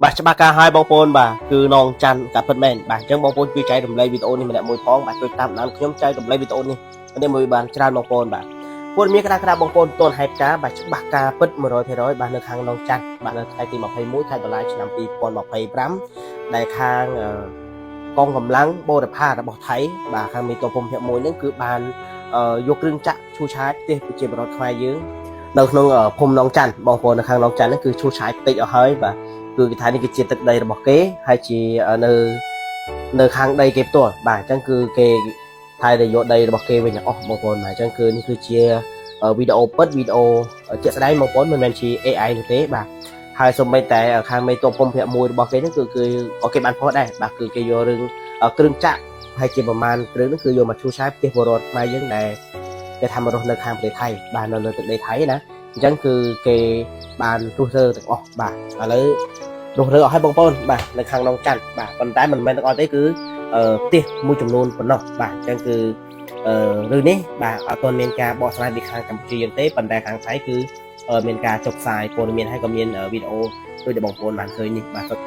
បាទច្បាស់ការហើយបងប្អូនបាទគឺនងច័ន្ទកាពិតមែនបាទអញ្ចឹងបងប្អូនជួយចែករំលែកវីដេអូនេះម្នាក់មួយផងបាទជួយតាមដានខ្ញុំចែករំលែកវីដេអូនេះម្នាក់មួយបានច្រើនបងប្អូនបាទព័ត៌មានក្តារក្តារបងប្អូនទន់ហេតុការបាទច្បាស់ការពិត100%បាទនៅខាងនងច័ន្ទបាទនៅថ្ងៃទី21ខែតុលាឆ្នាំ2025ដែលខាងកងកម្លាំងបូរផារបស់ថៃបាទខាងមេតភូមិភាគ1ហ្នឹងគឺបានយកគ្រឿងចាក់ឈូសឆាយផ្ទះប្រជាពលរដ្ឋខ្មែរយើងនៅក្នុងភូមិនងច័ន្ទបងប្អូននៅខាងនងច័ន្ទហ្នឹងគឺឈូសឆាយផ្ទះអស់ហើយបាទគឺគេថានេះគឺជាទឹកដីរបស់គេហើយជានៅនៅខាងដីគេផ្ទាល់បាទអញ្ចឹងគឺគេថៃតែយកដីរបស់គេវិញអស់បងប្អូនបាទអញ្ចឹងគឺនេះគឺជាវីដេអូពិតវីដេអូជាក់ស្ដែងបងប្អូនមិនមែនជា AI នោះទេបាទហើយសូម្បីតែខាងមេតបភូមិភាគ1របស់គេហ្នឹងគឺគឺក៏គេបានផុសដែរបាទគឺគេយករឿងគ្រឿងចាក់ហើយជាប្រមាណគ្រឿងហ្នឹងគឺយកមកឈូសឆាយផ្ទះពលរដ្ឋខ្មែរយើងដែលគេថាមករស់នៅខាងប្រទេសថៃបាទនៅលើទឹកដីថៃណាអញ្ចឹងគឺគេបានរុះរើទាំងអស់បាទឥឡូវរុះរើអស់ហើយបងប្អូនបាទនៅខាងនងច័ន្ទបាទប៉ុន្តែមិនមែនទាំងអស់ទេគឺផ្ទះមួយចំនួនប៉ុណ្ណោះបាទអញ្ចឹងគឺអឺរឿងនេះបាទអត់ទាន់មានការបកស្រាយពីខាងកម្ពុជាយើងទេប៉ុន្តែខាងថៃគឺមានការចុះផ្សាយព័ត៌មានហើយក៏មានវីដេអូដូចដែលបងប្អូនបានឃើញនេះបាទ។